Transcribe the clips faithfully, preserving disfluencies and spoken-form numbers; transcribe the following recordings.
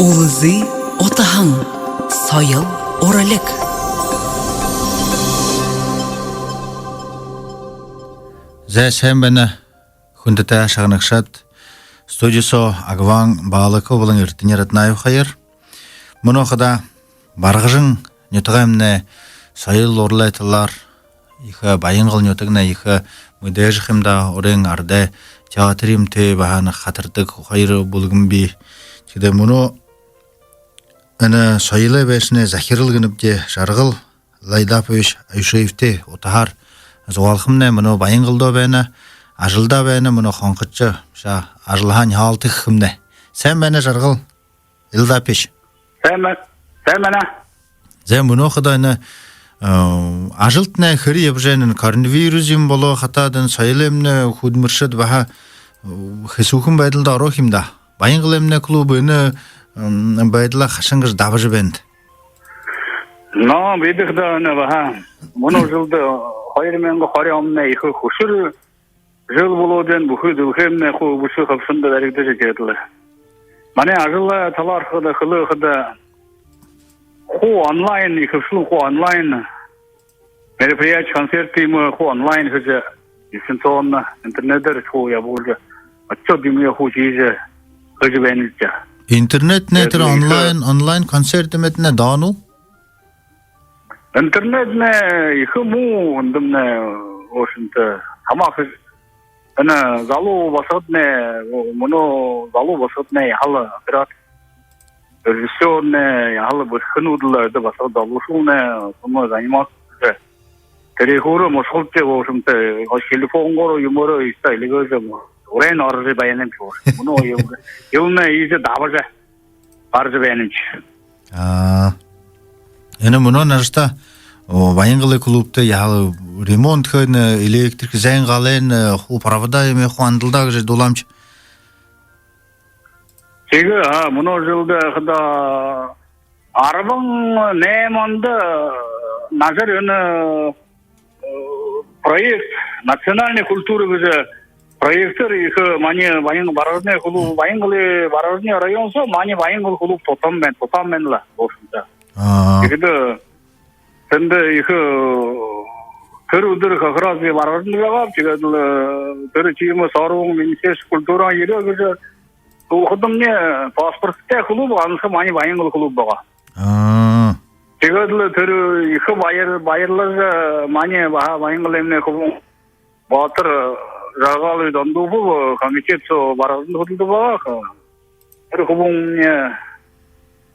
Үлзы утаһан. Соёл, уралиг. Зай, сайн байна, хүндэтэ шагнагшад. Студи соо Агван Балыков болон Эрдэни Раднаев хоёр. Мүнөө хадаа Баргажан нютагаймнай соёл, уралай талаар ехэ Баянгол нютагнай ехэ мэдээжэ юм даа, урин арадай театр юм тээ, баһа хатардаг хоёр бүлгэм бии. Тиигээд мүнөө энэ соёлой байшангай захирал гэнэбди, Жаргал Лайдапович Аюшеевтэй утаһаар зугаалхамнай. Мүнөө Баянголдо байна, ажалдаа байна, мүнөө хонходожо, шаа, ажалһаань хаалтыхамнай. Сайн байна, Жаргал Лайдапович. Сайн ба-, сайн байна. Зай, мүнөө хадаа энэ, э, ажалтнай хэр ябажа байна? Коронавирус юм болоо хадаа, энэ соёлоймнай хүдэлмэришэд баһа, э, хэсүүхэн байдалда ороо юм даа. Баянголоймнай клуб энэ, м, байдалаа хайшан гэжэ дабажа байнат? Но, бидэ хадаа энэ баһа мүнөө жэлдэ, хоёр мянга хорин оноймнай ехэ хүшэр жэл болоод байна, бүхы дэлхэймнай хуу үбшэ хабшанда баригдажа, тиигээд лэ манай ажалай талаар хадаа хэлэхэдэ, хуу онлайн, ихэшэлэн хуу онлайн мероприятие, концерт юумэ хуу онлайн хэжэ, дистанционно, интернедээр хуу ябуулжа, отчёт юумэ хуу хэжэ, хэжэ байнабди. Интернетнай тэрэ онлайн, онлайн концерт юумэтнай даа гү? Интернетнай ехэ муу, эндэмнай, в общем-то, хамаагүй. Энэ залуу басагаднай, мүнөө залуу басагаднай яһала оператор, режиссёрнай яһала бэрхэнүүд лэ, эдэ басагад залуушуулнай, сумы заниматься. Тэрэ хуу мушхалтай, в общем-то, телефонгоор юумээрээ иигэжэ эльгээжэ, урайн орожо байна юм шуу. Мүнөө юм, юумнай иигэжэ дабажа гаража байна юм шуу. Аа. Энэ мүнөө наашаа, о, Баянголой клубта яһала ремонт хэнэ, электрик зайн галайн, э, хуу провода юумэ хуу андалдаа гэжэ дуулааб ши. Тиигээ, аа, мүнөө жэлдэ хадаа арбан найманда нажар энэ, э, проект «Национальная культура» гэжэ проектээр ехэ манай Баян-, Баргажанай клуб, Баянголой, Баргажанай район соо манай Баянгол клуб тутаһан байна, тутаһан байна лэ, в общем-то. Аа. Тиигээд тэндэ ехэ, э, тэрэ үдэр как раз би Баргажанда байгааб, тиигээд лэ, э, тэрэ тиимэ соорубан, министерство культуры ерээ гэжэ дуулахадамни, паспорттай клуб ганса манай Баянгол клуб байгаа. Аа. Тиигээд лэ тэрэ ехэ баяр-, баярлажа, манай баһа Баянголоймнай хүбүүн Баатар Жаргалович Дондуков, э, комитет соо Баргажанда хүдэлдэг байгаа. Тэрэ хүбүүмни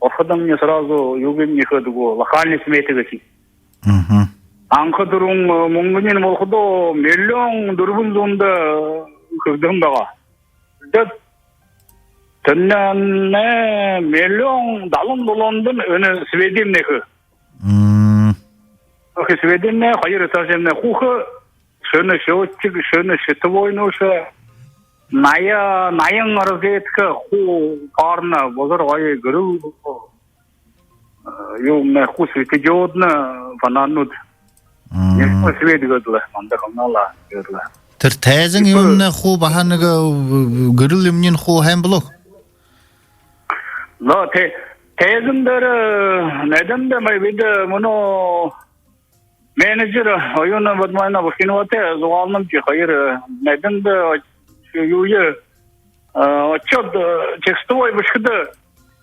орходомни сразу юугыемни хэдэг гү, локальный смета гэхэ. Мгм. Анха түрүүн, э, мүнгэниинь болоходоо миллион дүрбэн зуундаа, э, хэгдэһэн байгаа. Тиигээд тэрэнэй миллион далан долоондонь энэ сведиемнай хээ. Мм. Охи, сведиемнай хоёр этажнай хуу хээ, шэнэ счётчик, шэнэ щитовой нуушаа, ная, наян розетка, хуу парна, бузар гоё гэрэл, э, юумнай хуу светодиодна фонаринууд. Мм. Нисхо свет гээд лэ, манда хамнаалаа гээд лэ. Тэрэ тайзан юумнай хуу баһа нэгэ, э, гэрэл юумэниинь хуу һайн болоо. Но, тэ-, тайзан дээрэ, э, найдамда, май бидэ, э, мүнөө менеджер Оюна Бадмаевна Бушкиноватай зугаалнабди, тиихэдэ хоёр, э, найдамда, э, юуе, э, отчёт, э, текстовой бэшэхэдэ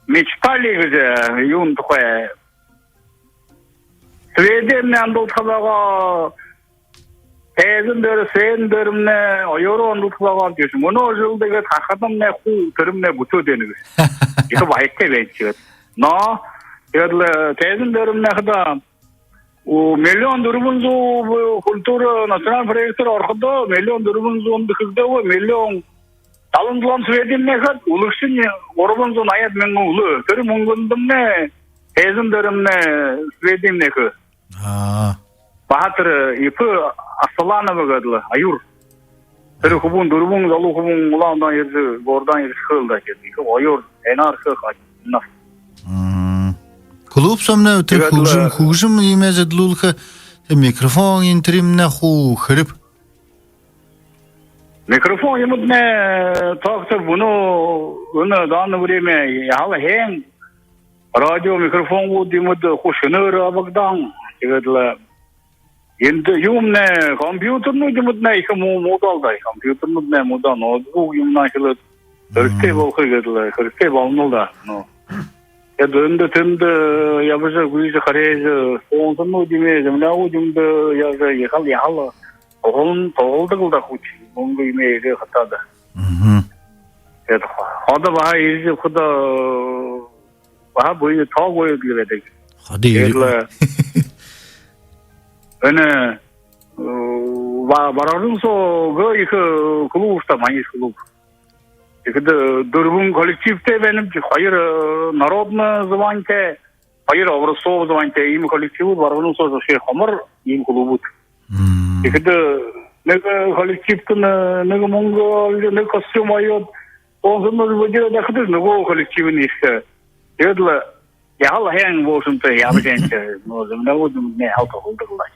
мечтали гэжэ, э, юун тухай. Сведиемнай андалдаха байгаа, тайзан дээрэ, сведием дээрэмнай оёороо андалдаха байгаа гэжэ. Мүнөө жэлдэ гээд харахадамнай хуу тэрэмнай бүтөөд байна гэжэ. Ехэ баяртай байна ши гээд. Но, тиигээд лэ, э, тайзан дээрэмнай хадаа, о, миллион дүрбэн зуу, э, культура национальный проектээр орходоо, миллион дүрбэн зуундо хэгдээ, миллион далан долоон сведиемнай хээд, үлэгшэнь гурбан зуун наяад мянган үлөө. Тэрэ мүнгэндэмнай тайзан дээрэмнай сведиемнай хээ. Аа. Баһа тэрэ, э, ИП Арсаланова гээд лэ, аюур. Тэрэ хүбүүн, дүрбэн залуу хүбүүн Улаан-Үдэдэнь ерэжэ, городдоо ерэжэ хээл даа, тиигээд ехэ гоёор, энаар хээ хаа. Мм. Клуб соомнай тэрэ, тиигээд лэ, хүгжэм, хүгжэм юумэ зэдэлүүлхэ, тэрэ микрофон, энэ тэрэмнай хуу хэрэг. Микрофон юумэднай, э, так-то, ну, ну, данное время яһала һайн, радио микрофонгууд юумэд хуу шэнээр абагдаһан. Тиигээд лэ эндэ юумэнэй, компьютернүүд юумэднэй ехэ му-, муудаал даа. Компьютернүүднэй муудаа, ноутбук юумэнэй хэлээд хэрэгтэй болохо гээд лэ, хэрэгтэй болоно л даа. Ну. Тиигээд эндэ тэндэ ябажа, гүйжэ, харижа, спонсорнууд юумэ, землякууд юумэндэ яажа, яһала, яһала. Туһалан, туһалдаг л даа хүч. Мүнгэ юумэ эгээ хатаада. Мгм. Тиигээд ходо баһа ерэжэ ябахада баһа бэе тоогүй л байдаг. Ходо ерээ. Тиигээд лэ энэ, э, ба-, Баргажан соогоо ехэ клуб даа, манай клуб. Тиихэдэ, э, дүрбэн коллективтэй байнабди, хоёр, э, народно званитай, хоёр образцово званитай, иимэ коллективүүд Баргажан соогоо хомор иимэ клубууд. Мм. Тиихэдэ, э, нэгэ коллективтэнь, э, нэгэ мүнгэ олжо, нэгэ костюм оёод, спонсорнууд бэдэрээд, дахяад нүгөө коллективынь ерэхэ. Тиигээд лэ яһала һайн болошонтой ябажа байнабди. Ну, землякууд юумэднэй яһала туһалдаг лэ даа.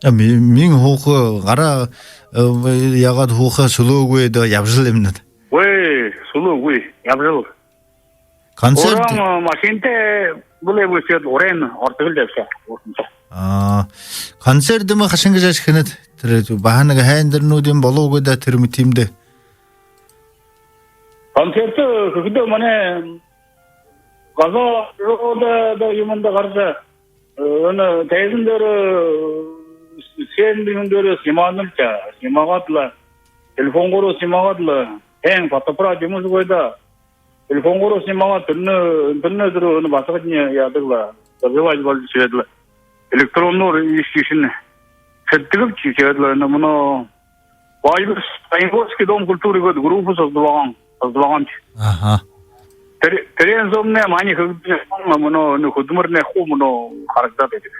А, ми-, мин һууха, гараа, э, яагаад һууха сүлөөгүй даа, ябажал юм надаа. Үгы, сүлөөгүй, ябажал. Концерт. Уран, э, машинтай бэлэй бэшэ, уран ортогол ябашаа. А, концерт юумэ хашан гэжэ хэнэт? Тэрэ баһа нэгэ һайндэрнүүд юумэ болоогүй даа, тэрэ мэтэ юм даа. Концерт хэхэдээ манай газаа руу даа, даа юумэндэ гаража, э, энэ тайзан дээрэ, э, сцена юумэн дээрэ сниманабди, снимагаад лэ, телефонгоороо снимагаад лэ, һайн фотоаппарат юумэ үгы даа. Телефонгоороо снимагаад, тэрэнээ, тэрэнээ тэрэ энэ басагадни яадаг лэ, развивать болжо шэгээд лэ. Электронноор иишэ тиишэнь шэдтэгэбди, шэгээд лэ, энэ мүнөө Вайберс, Оренбургский дом культуры гээд группа создаваан, создаваан. Аха. Тэрэ, тэрээн соомнай манай хэгдэжэ, мүнөө энэ хүдэлмэринь хуу мүнөө харагдаад байдаг.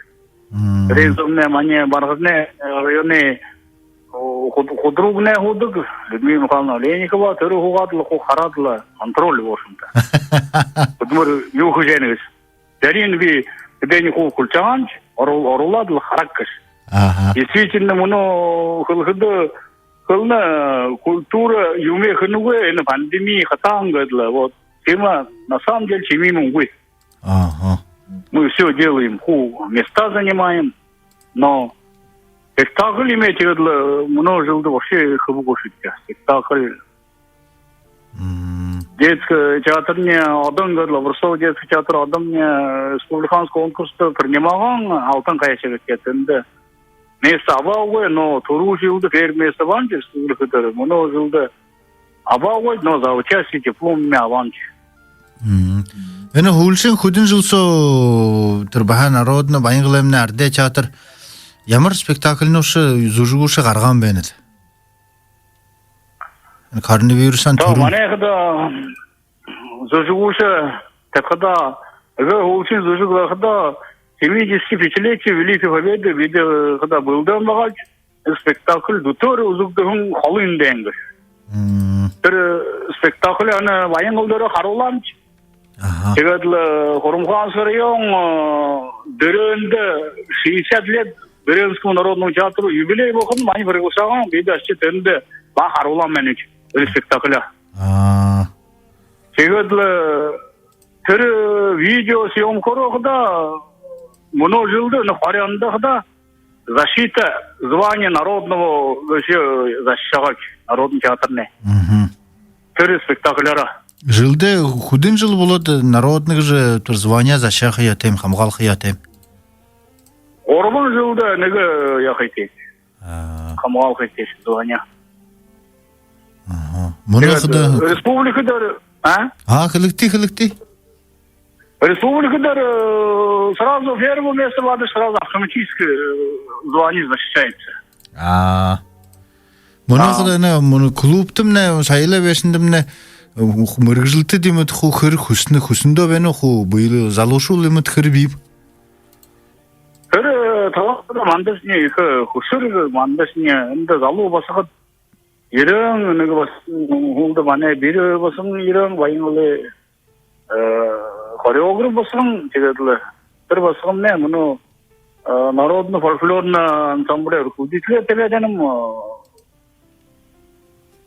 Мм. Тэрээн соомнай манай Баргажанай, э, районай, о, худ-, худругнай һуудаг, Людмила Михайловна Олейникова, тэрэ һуугаад лэ, хуу хараад лэ, контроль, в общем-то. Хүдэлмэри юу хэжэ байнаб гэжэ. Заримань би тэдэнэй хуу хүлеэжэ абааб, ору-, оруулаад лэ хараг гэжэ. Аха. Действительно, мүнөө хэлэхэдэ, хэлэнэ, культура юумэ хэнэгүй, энэ пандеми хатаан гээд лэ. Вот. Тиимэ, на самом деле, тиимэ юумэ үгы. Аха. Мы всё делаем, хуу места занимаем, но спектакль юумэ тиигээд лэ мүнөө жэлдэ вообще хэбэгүй шэдтэ. Спектакль Мм. Детский театрнай одон гээд лэ, образцовый детский театр одон, э, республиканский конкурста принимаһан, «Алтан хаяшаг» гээд тэндэ место абаагүй, но түрүү жэлдэ первое место абаабди республика дээрэ, мүнөө жэлдэ абаагүй, но за участие диплом юумэ абаабди. Мм. Энэ һүүлшын хэдэн жэл соо тэрэ баһа народно Баянголоймнай арадай театр ямар спектакльнуудые, зүжэгүүдые гаргаһан байнат? Коронавирусаар... Та түрүүн манай хадаа зүжэгүүдые табихадаа, эгээ һүүлшын зүжэг байхадаа, семидесятипятилетие Великой Победы бидэ хадаа бэлдэн байгаабди, спектакль дүтөөр үзэгдэһэн «Холын дайн» гэжэ. Мм. Тэрэ спектакль энэ Баянгол дээрэ харуулаабди. Аха. Тиигээд лэ Хурамхаанска район, э, дэрээндэ шестьдесят лет Дэрэнскому народному театру юбилей болоходонь, маниие приглашаһан, бидэ ошожо тэндэ баһа харуулаан байнабди спектакль. Аа. Тиигээд лэ тэрэ видеосъёмкоороо хадаа мүнөө жэлдэ, ну, хорин ондо хадаа защита звания народного вообще защищаһан, народный театрнай. Мгм. Тэрэ спектакльаараа. Жэлдээ хэдэн жэл болоод народно гэжэ тэрэ звание защищаха ёһотойм, хамгаалха ёһотойм? Гурбан жэлдэ нэгэ яаха ёһотойм. Аа. Хамгаалха ёһотойм звание. Аха. Мүнөө хадаа, э, республика дээрэ, а? А, хэлэгты, хэлэгты. Республика дээрэ, э, сразу первое место абаад, сразу автоматически, э, звание защищается. Аа. Мүнөө хадаа энэ, мүнөө клубтамнай, соёлой байшандамнай, э, мэргэжэлтэд юумэд хуу хэр хүсэнэ, хүсэндөө байна гү, хуу бэелэ залуушуул юумэд хэр бии? Тэрэ, э, талаар мандашни ехэ хүсэр, мандашни эндэ залуу басагад ерээн, нэгэ басаган, һүүлдэ манай Бирэ басаган ерээн, Баянголой, э, хореограф басаган, тиигээд лэ тэрэ басаганмнай мүнөө, э, народно-фольклорно ансамбль руководитель табяад байнам, э,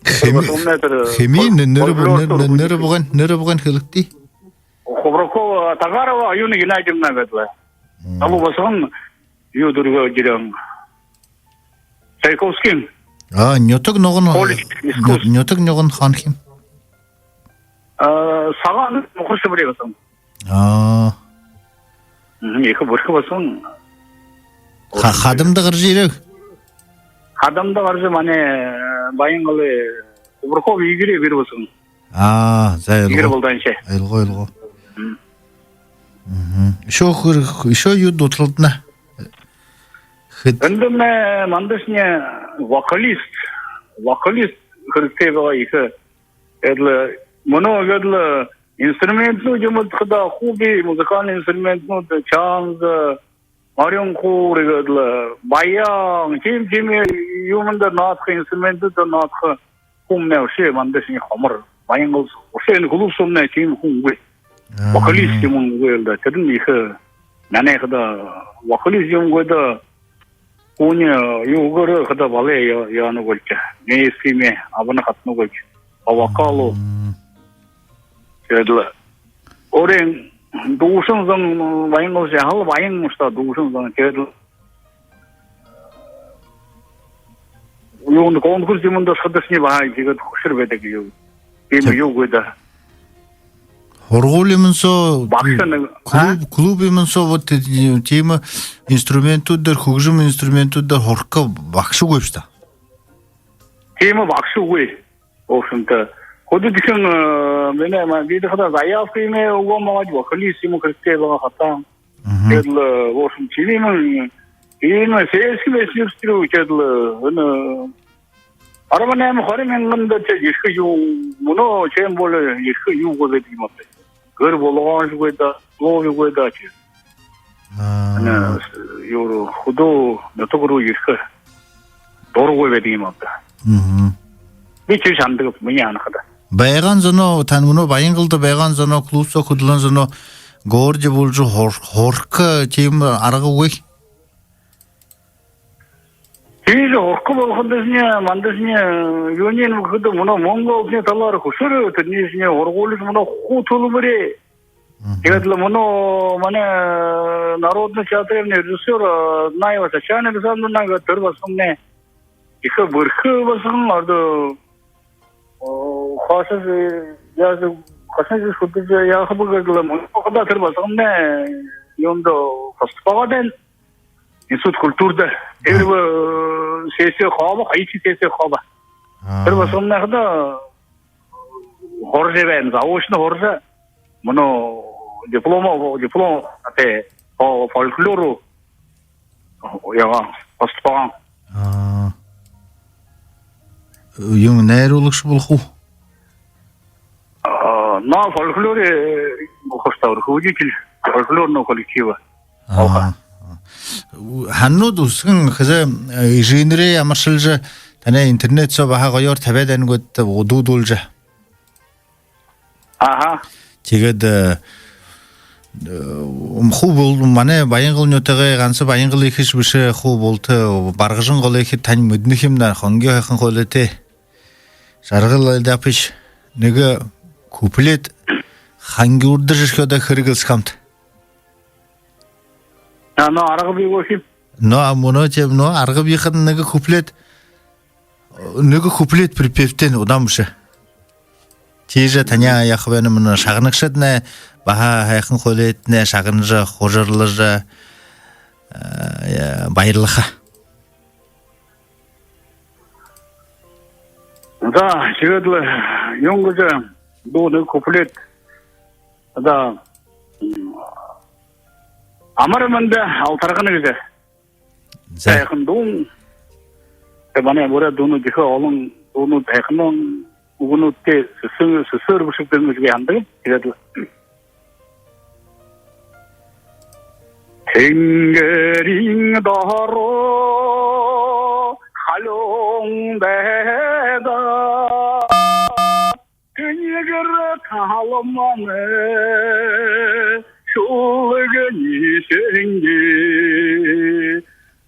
тэрэ басаганмнай тэрэ... Хэмии, фоль-, нэрэ, фольклор нэрэ, нэрэ руководитель. Бугань, нэрэ бугань хэлэгты. Хубраков Тагарова Аюна Геннадьевна гэдэг лэ. Мм. Залуу басаган, юу, түргөө жэрээн. Чайковскиин. А, нютаг ногоон, колледж искусств. Ню-, нютаг ногоон хаанахи юм? А, Сагаан-Мухар-Шэбэрэй басаган. А. Мгм, ехэ бэрхэ басаган. Ха-, хадамда гаража ерээ гү? Хадамда гаража, манай, э, Баянголой Кубраков Игорь бэрхэ басаган. А, за, Игорь ойлгоо. Балданши. Ойлгоо, ойлгоо. Мгм. Мгм. Үшөө хэр-, үшөө юу дуталдана? Хэд- Эндэмнай мандашни вокалист, вокалист хэрэгтэй байгаа ехэ. Эдэл мүнөө эдэл инструментнүүд юумэд хадаа хуби, музыкальный инструментнүүд, чанза, морин хуур, эдэл баян, тиимэ, тиимэ юумэндэ наадаха, инструментнүүдээр наадаха хүн мэнэ үшөө мандашни хомор. Баянгол үшөө энэ клуб соомнай тиимэ хүн үгы. Аа. Вокалист юумэн үгы л даа. Тэрэнь ехэ, манай хадаа вокалист юумэн үгы даа. Хүнэй, э, юугээр хадаа балай я-, яана болжо. Мээсхэмэ, абана хатана болжо. По вокалу. Мм. Тиигээд лэ өөрын дуушан зон, баян болжо, яһала баян муушта дуушан зон. Тиигээд лэ юундэ конкурс юумэндэ ошоходошни баһа иигээд хүшэр байдаг юм. Тиимэ. Тиимэ юу гээд. Һургуули юумэн соо, багша нэгэ, клуб, а? Клуб юумэн соо вот, э, тиимэ инструментнүүдээр, хүгжэм инструментнүүдээр һурахагүй багша үгы бшуу даа. Тиимэ багша үгы. В общем-то, хэды гэһэн, э, манай ма-, бидэ хадаа заявка юумэ үгөө магад, вокалист юумэ хэрэгтэй байгаа хадаа. Мгм. Тиигээд лэ, э, в общем, тиимэ, тиимэ сельский местность руу, тиигээд лэ, э, энэ, арбан найман, хорин мянганда тэ ерэхэ юм, мүнөө тем более ерэхэ юм гээд юм ааб даа. Гэр болгооншьегүй даа, условиегүй даа, тэ. Аа. Энэ, юу, хүдөө нютаг руу ерэхэ дурагүй байдаг юм ааб даа. Мгм. Би тиижэ һанадагби, минии һанахада. Байгаан зоноо, тан мүнөө Баянголдо байгаан зоноо, клуб соо хүдэлһэн зоноо гордо болжо һур-, һураха тиимэ арга үгы. Тиижэ һураха болоходошни, мандашни, э, юуниинь гэхэдэ, мүнөө мүнгэ олохын талаар хүшэр, тэрэниишни һургуулиин мүнөө хуу түлбэри. Мгм. Тиигээд лэ мүнөө манай, э, народный театрай режиссёр, э, Наева Татьяна Александровна гээд, тэрэ басагамнай ехэ бэрхэ басаган, одоо, э, хойшо, э, яажа, хойшо шүтэжэ яахаб гээд лэ, мүнөө хадаа тэрэ басагамнай юундэ поступагаад байна. Институт культурада. Тэрэ, э, сессиеэ хооһон, хоёрдохи сессиеэ хооһон. Аа. Тэрэ басагамнай хадаа һуража байна, заочно һуража. Мүнөө диплом, диплом, тэ, по фольклору яагаа, поступагаан. Аа. Юун, найруулагша болохо гү? А, на фольклоре, э, хостаур, руководитель фольклорного коллектива. Аа. Оха. Һананууд үсэһэн хэзээ, э, эжынэрээ амаршалжа, танай интернет соо баһа гоёор табяад байна гээд, дуу дуулажа. Аха. Тиигээд, э, э, хуу бол-, манай Баянгол нютагай, ганса Баянгол ехэшье бэшэ, хуу булта, Баргажан голой ехэдэ тани мэдэнэ ха юм даа, хонгёо һайхан хоолойтой. Жаргал Альдапович, нэгэ куплет хангюурдажа шэхэ даа, хэрэг лэ һэн хамта. А, но арга бии гү гэхэ юм? Но, а, мүнөө тиимэ, но арга бии һэн, нэгэ куплет, нэгэ куплет припевтэй, удаан бэшэ. Тиижэ таниие яаха байна, мүнөө шагнагшаднай баһа һайхан хоолойтнай шагнажа, хужарлажа, э, баярлаха. За, тиигээд лэ юун гэжэ, дуу, нэгэ куплет. За, м, «Амар мэндэ, Алтаргана» гэжэ. За. Һайхан дуун. Тэ, манай буряад дуунууд ехэ олон дуунууд, һайхан үгэнүүдтэй, сэсэн, сэсээр бэшэгдэнэ гэжэ би һанадаг. Тиигээд лэ Тэнгэриин доро халуун дайдаа, тэнгэри тала манай шүлэгэй сэнги.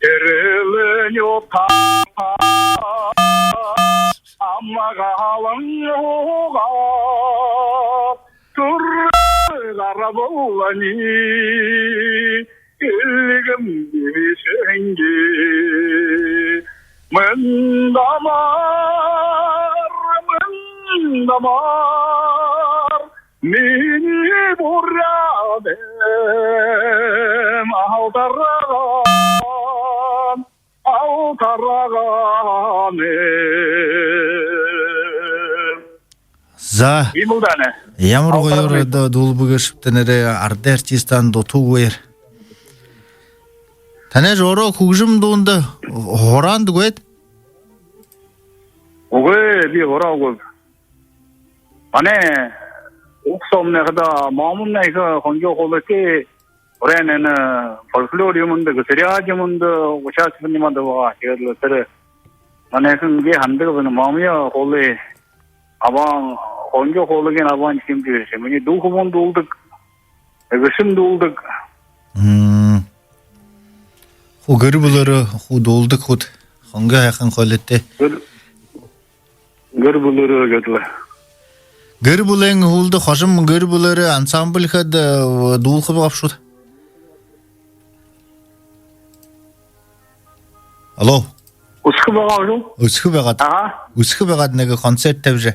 Тэрэл нютагта амгалан угаа түрэл Арабалани элигэн бишэнги. Мэндэмаар, мэндэмаар, минии буряад эм алтарган, алтарган эм. За. Иимэл даа, нэ. Ямар гоёор даа дуулбагшабта, нээрээ арадай артистнай дутуу үгөөр. Танай Жороо хүгжэм дуунда һураанад гүт? Үгы, би һураагүйб. Манай уг соомнай хадаа, маамамнай ехэ хонгёо хоолойтой. Уран энэ фольклор юумэндэ, гасариад юумэндэ участие принимадаг байгаа. Тиигээд лэ тэрэ манайхан, би һанадаг байна, маамые хоолой абаан, хонгёо хоолойень абаан гэхэ юм даа. Минии дүү хүбүүн дуулдаг, эгэшэмни дуулдаг. Мм. Хуу гэр бүлөөрөө хуу дуулдаг хүүд. Хонгёо һайхан хоолойтой. Гэр, гэр бүлөөрөө гээд лэ. Гэр бүлын һүүлдэ хожом гэр бүлөөрөө ансамбль хээд, э, дуулаха байгаа бшуу даа. Алло. Үсэхэ байгаа бшуу даа. Үсэхэ байгаад. Аха. Үсэхэ байгаад нэгэ концерт табижа.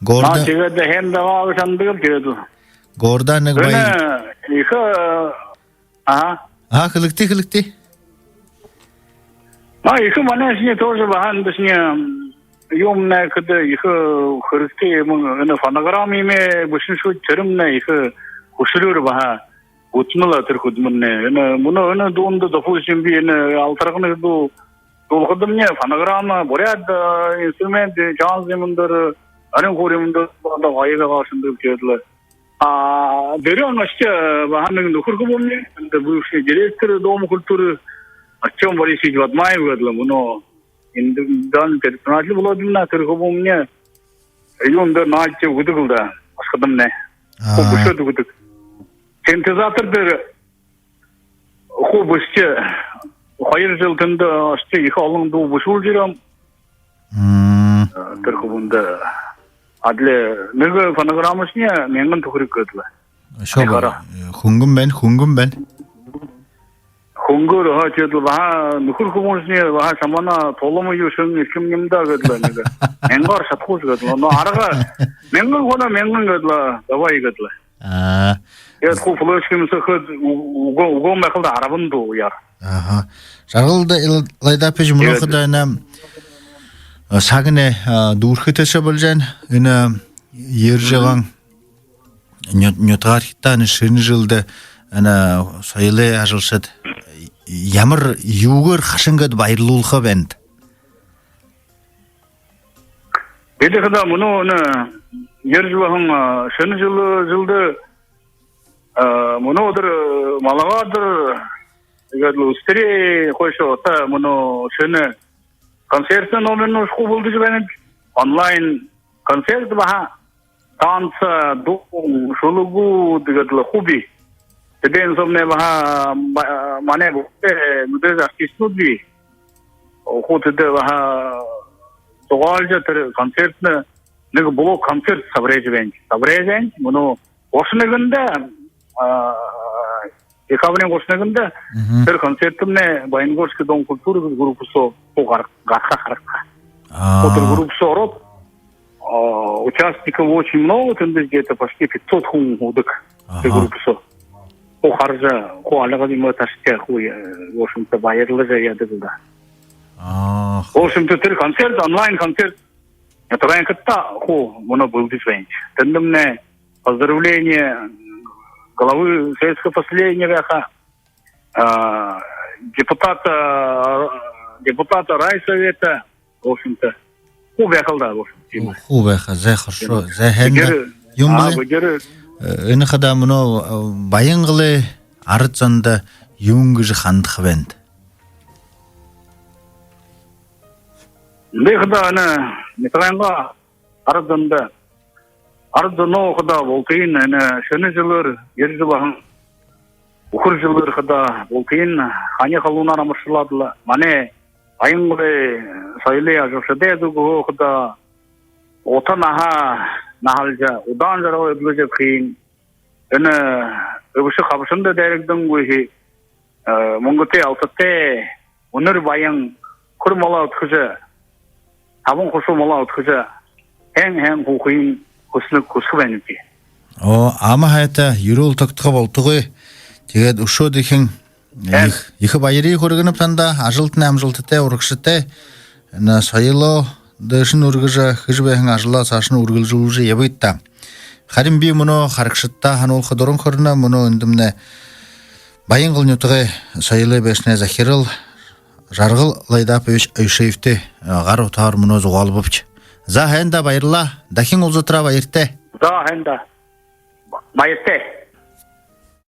Гордо. Наа, тиигээд хэн байгаа гэжэ һанадаг лэ, тиигээд лэ. Гордо нэгэ бай. Энэ ехэ, аха. А, хэлэгты, хэлэгты. Наа, ехэ манайшни тоже баһа эндэ шни юумнай хадаа ехэ хэрэгтэй юм, энэ фонограмма юумэ бэшэншүүд, тэрэмнай ехэ хүшэрөөр баһа үтмэлэ тэрэ хүдэлмэринь. Энэ мүнөө энэ дуунда, допустим, би энэ алтарганай дуу дуулахадамни фонограмма, буряад, э, инструмент, э, джаз юумэн дээрэ, арюун хуур юумэн дээрэ одоо гоё байгаа шэнги гэжэ лэ. А, дээрээ нэгэ, э, баһа нэгэ нүхэр хүбүүмни, эндэ бывший директор Дома культуры Артём Борисович Бадмаев гээд лэ, мүнөө индивидуальный предприниматель болоод байна, тэрэ хүбүүмни юун дээрэ наадажа үгэдэг лэ даа, басагадамнай. Хуу бэшээд үгэдэг. Синтезатор дээрэ хуу бэшэжэ, хоёр жэл тэндэ ошожо, ехэ олон дуу бэшүүлжэ ерээм. Мм. Тэрэ хүбүүндэ адли нэгэ фонограммашни мянган түхэриг гээд лэ. Үшөө ба-, хүнгэн байна, хүнгэн байна. Хүнгөөр, һаа, тиигээд лэ баһа нүхэр хүбүүншни баһа шамайе тулама юу шэнги эрхим юм даа гээд лэ, нэгэ мянгаар шадахагүйш гээд лэ. Но арга, мянган хүнөө мянган гээд лэ, давай гээд лэ. А. Тиигээд хуу флешка юумэ сохоод ү-, үгөө, үгөө байхал даа, арбан дуу яар. Аха. Жаргал Лайдапович, мүнөө хадаа энэ, а, сагнай, а, дүүрэхэ тээшээ болжо байна. Энэ, а, ерэжэ байгаа ню-, нютагаархидтаа энэ шэнэ жэлдэ энэ соёлой ажалшад ямар юугээр хайшан гээд баярлуулха байнат? Бидэ хадаа мүнөө энэ ерэжэ байһан, а, шэнэ жэл, жэлдэ, а, мүнөөдэр, а, малгайдаар, тиигээд лэ үстэрэй хойшоо одоо мүнөө шэнэ концертын номернууд хуу бэлдэжэ байнабди. Онлайн концерт баһа, танца, дуу, шүлэгүүд гээд лэ хуу бии. Тэдэн соомнай баһа ма-, манай бүхы мэдээжэ артистнууд бии. Хуу тэдэ баһа зугаалжа, тэрэ концертнэ нэгэ блок концерт сабаржа байнабди. Сабаржа байнабди. Мүнөө гушан нэгэндэ, а, декабриин гушан нэгэндэ тэрэ концертнай Баянгольский дом культуры группа соо хуу гар-, гараха, гараха. А. Хуу тэрэ группа соо ороод, а, участников очень много, тэндэ где-то почти пятьсот хүн һуудаг тэрэ группа соо. Хуу хаража, хуу альга юумэ ташажа, хуу, э, в общем-то, баярлажа яадаг лэ даа. А. В общем-то, тэрэ концерт, онлайн концерт нютагайхидтаа хуу мүнөө бэлдэжэ байнабди. Тэндэмнай поздравление главы сельского поселения байха, а, депутата, депутата райсовета, в общем-то, хуу байхал даа, в общем-то. Хуу байха, зай, хорошо, зай, һайн даа. Юумэ, а, бэдэр, э, энэ хадаа мүнөө, э, Баянголой арад зондо юун гэжэ хандаха байнат? Бидэ хадаа энэ нютагайнгаа арад зондо, арад зоноо хадаа бултыень энэ шэнэ жэлээр, ерэжэ байһан үхэр жэлээр хадаа бултыень хани халуунаар амаршалаад лэ, манай Баянголой соёлой ажалшадай зүгһөө хадаа ута наһа, наһалжа, удаан жаргал эдлэжэ ябахыень, энэ үбшэ хабшанда дайрагдангүй, э, мүнгэтэй, алтатай, үнэр баян, хүр малаа үдхэжэ, табан хушуу малаа үдхэжэ, һайн һайн һуухыень хүсэнэ, хүсэхэ байнаб би. Оо, ама һайта, юрөөл тогтохо болтогой. Тиигээд үшөө дахин ехэ, ехэ баярые хүргэнэб танда, ажалтнай амжалтатай, урагшатай. Энэ соёлоо дээшэнь үргэжэ, хэжэ байһан ажалаа саашань үргэлжэлүүлжэ ябыт даа. Харин би мүнөө харагшадтаа һануулха дуран хүрэнэ, мүнөө эндэмнай Баянгол нютагай соёлой байшангай захирал Жаргал Лайдапович Аюшеевтэй, э, гар утаһаар мүнөө зугаалбабди. За, һайн даа, баярлаа. Дахин уулзатараа баяртай. За, һайн даа. Баяртай.